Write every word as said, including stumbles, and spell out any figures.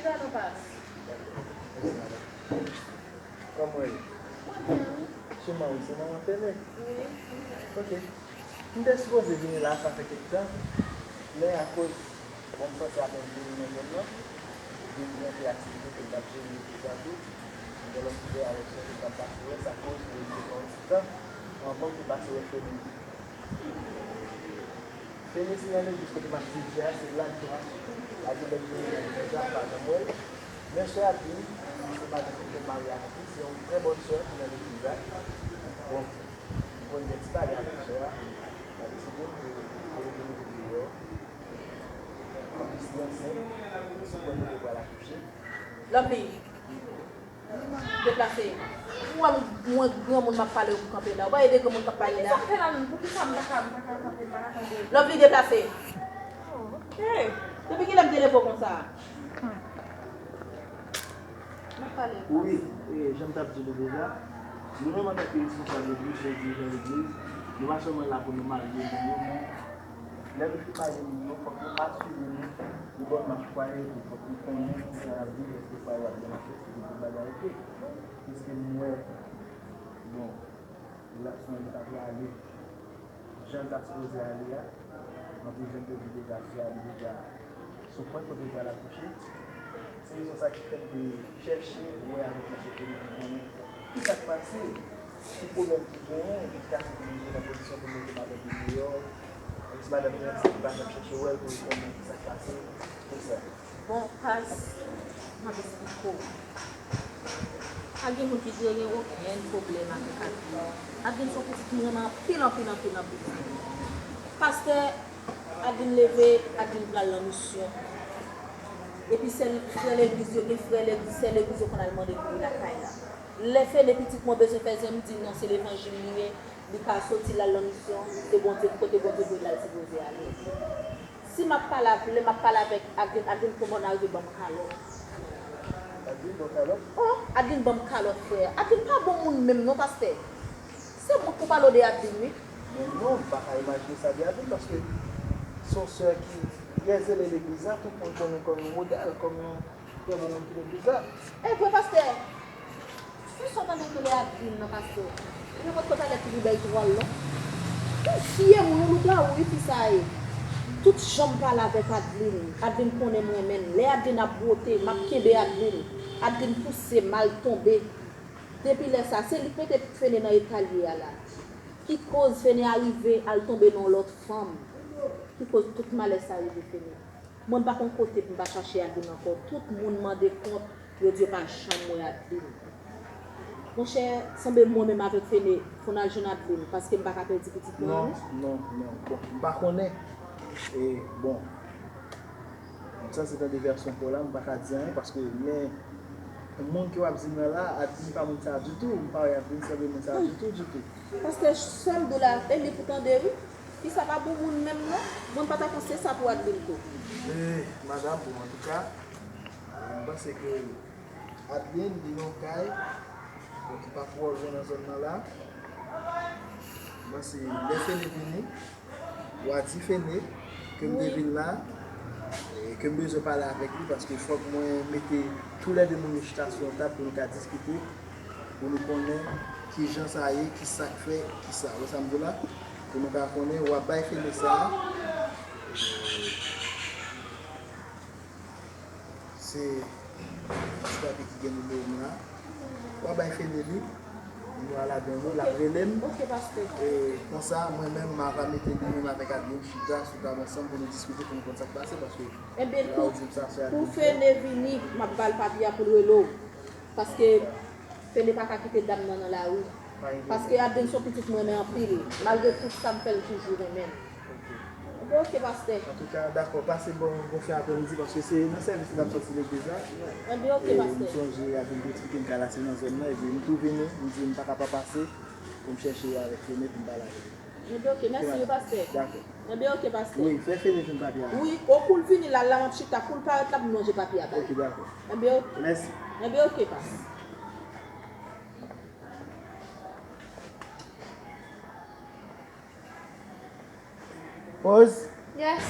Kòman w ye? Mwen byen, wi. Chema w se manman Fene? Wi. Ok. M te sipoze vini la, sa fè kèk tan. Men akoz, bon, m sòti apèn vini nan zòn nan, vin gen kèk aktivite ke m t ap jere epi sa tou. M gen lòt sijè avèk sè ke m t ap pase wè, sa koz pou m te pran yon ti tan anvan m te pase wè Fene. Fene se nan legliz kote m ap dirije a, se la l te mache. Lage lèt vini nan legliz la, m pa janm wè l. Men sè Adeline, se madanm ki fèk marye avèk li, se yon trè bòn sè ki nan legliz la. Bon, m konn gen ti bagay avèk sè a, m pa deside m te, te retire l deyò. Anplis, li ansent, sou pwen pou l pral akouche. Lòbli, deplase. Ou wè m, mwen granmoun m ap pale, ou kanpe la. Ou pa ede granmoun k ap pale la. Sa m fè la menm? Poukisa m pa ka, m pa ka kanpe, m pa ka tande? Lòbli, deplase. Oh, ok. Depi kilè m te leve w konsa? M ap pale. Wi, e, jan m t ap di nou deja, nou menm antanke responsab legliz, jan dirijan legliz, nou pa sèlman la pou nou marye moun yo, men lè nou fin marye moun yo, fòk nou asire nou de bòn mach fwaye tou. Fòk nou konnen kisa n ap viv, èske fwaye a ap byen mache, èske gen tout bagay oke. Piske m wè, bon, relasyon an li pa t ale jan l ta sipoze ale a. Anpil jan m te di deja, sè a li deja sou pwen kote l pral akouche. Se rezon sa ki fè m te chèche wè avèk mesye Fene pou konnen kisa k pase, ki pwoblèm ki genyen, epi ki ka sipoze nan pozisyon pou mete madanm li deyò, epi si madanm li ansent, li pa janm chèche wè l pou l konnen kisa k pase, tout sa. Bon, Pas, m ap esplike w. Pa gen moun ki di yo gen okenn pwoblèm avèk Adeline. Adeline se yon pitit m renmen anpil, anpil, anpil, anpil. Pastè, Adeline leve, Adeline pral nan misyon. Epi sè, frè legliz yo, gen frè legliz, sè legliz yo konn al mande pou li lakay la. Lè Fene pitit mwen bezwen fè zen, m di non, se levanjil li ye, li ka soti l al nan misyon, se Bondye, kote Bondye voye l al sipoze ale. Si m ap pale avè, lè m ap pale avèk Adeline, Adeline tonbe nan rive ban m kalòt. Adeline ban w kalòt? Oh, Adeline ban m kalòt, frè. Adeline pa bon moun menm non, pastè. Se mwen k pou pale w de Adeline, wi. Men non, m pa ka imajine sa de Adeline, paske se yon sè ki trè zele legliz la, tout moun konnen l kòm yon modèl, kòm yon trè bon moun ki legliz la. E vre, pastè. Sou sa w tande ke lè Adeline nan, pastè, li nan kot talè ki pi bèl twal lan. Ou vye moun, yon lougawou wi fi sa ye. Tout jan m pale avèk Adeline, Adeline konnen m renmen l. Lè Adeline ap bwote, m ap kenbe Adeline. Adeline pouse m al tonbe. Depi lè sa, se li k mete Fene nan eta l ye a la. Ki koz Fene arive al tonbe nan yon lòt fanm. Ki koz tout malè sa rive Fene. Mwen m pa konn kote pou m pa chache Adeline ankò. Tout moun mande kont, yo di yo pa janm wè Adeline. Monchè, sanble mwen menm avèk Fene, fò n al jwenn Adeline, paske m pa ka pèdi pitit mwen an non, non. Non, non, bon, m pa konnen. E, bon, m santi tande vèsyon pa w la, m pa ka di anyen, paske men moun ke w ap di m nan la, Adeline pa moun sa ditou, m pa wè Adeline sanble moun sa ditou, ditou. Pastè, sè m di w la, e li pou tande wi. Fi sa pa bon moun menm non. Mwen m pa ta panse sa pou Adeline tou. E, madanm, bon, antouka, e, m panse ke Adeline, li nan yon kay, bon, ki pa twò lwen nan zòn nan la. M panse, lè Fene vini, w a di Fene ke m te vin la, e ke m bezwen pale avèk li, paske fòk mwen mete toulède moun yo chita sou yon tab pou nou ka diskite, pou nou konnen kijan sa ye, kisa k fè, kisa. Ou wè sa m di w la? Pou nou ka konnen, w ap bay Fene sa. Se ti papi ki gen nimewo m la. W a bay Fene li. Nimewo a ladan l wi, l ap rele m. Ok, pastè. E, konsa, mwen menm, m a va mete li menm avèk Adeline chita sou tab ansanm pou nou diskite, pou nou konn sa k pase, paske la ou di m sa, se Adeline. Pou Fene vini, m ap ba l papye a pou l rele w. Paske Fene pa ka kite dam nan nan lari. Paske Adeline se yon pitit mwen renmen anpil. Malgre tout sa m fè, l toujou renmen m. Ok. Enben, ok, pastè. Antouka, dakò, pase bon, bon fen aprèmidi, paske se nan sèvis li n ap sòti legliz la. Enben, ok, pastè. E m sonje Adeline te eksplike m kay la se nan zòn nan, epi m tou vini, m di m pa ka pa pase pou m chèche yo avèk Fene pou m pale avè yo. Enben, ok, mèsi wi, pastè. Dakò. Enben, ok, pastè. Wi, fè Fene jwenn papye a. Wi, o kou l vini la, la m ap chita, kou l parèt la, pou m lonje papye a ba l. Ok, dakò. Enben, ok. Mèsi. Enben, ok, pastè. Pòz. Yes.